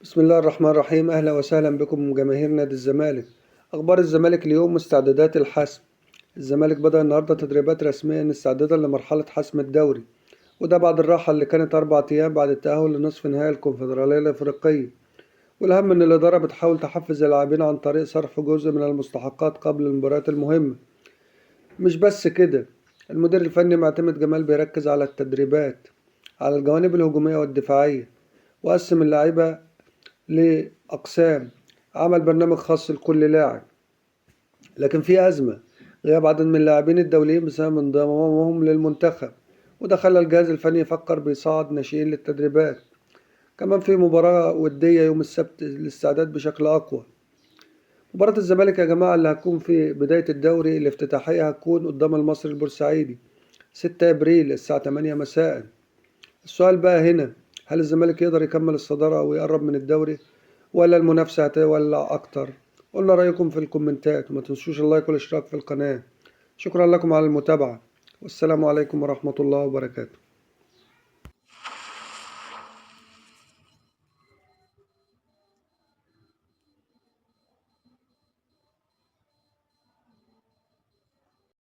بسم الله الرحمن الرحيم. أهلا وسهلا بكم جماهير نادي الزمالك. أخبار الزمالك اليوم استعدادات الحسم. الزمالك بدأ النهاردة تدريبات رسميا استعدادا لمرحلة حسم الدوري، وده بعد الراحة اللي كانت 4 أيام بعد التأهل لنصف نهائي الكونفدرالية الأفريقية. والأهم إن الإدارة بتحاول تحفز اللاعبين عن طريق صرف جزء من المستحقات قبل المباريات المهمة. مش بس كده، المدير الفني معتمد جمال بيركز على التدريبات على الجوانب الهجومية والدفاعية، وقسم اللعيبة لأقسام، عمل برنامج خاص لكل لاعب. لكن في أزمة، غياب عدد من اللاعبين الدوليين بسبب انضمامهم للمنتخب، وده خلى الجهاز الفني يفكر بيصعد ناشئين للتدريبات. كمان في مباراة ودية يوم السبت للاستعداد بشكل أقوى. مباراة الزمالك يا جماعة اللي هتكون في بداية الدوري الافتتاحية هتكون قدام المصري البورسعيدي 6 أبريل الساعة 8 مساء. السؤال بقى هنا، هل الزمالك يقدر يكمل الصدارة ويقرب من الدوري ولا المنافسة هتولع أكتر؟ قلنا رأيكم في الكومنتات، وما تنسوش اللايك والاشتراك في القناة. شكرا لكم على المتابعة، والسلام عليكم ورحمة الله وبركاته.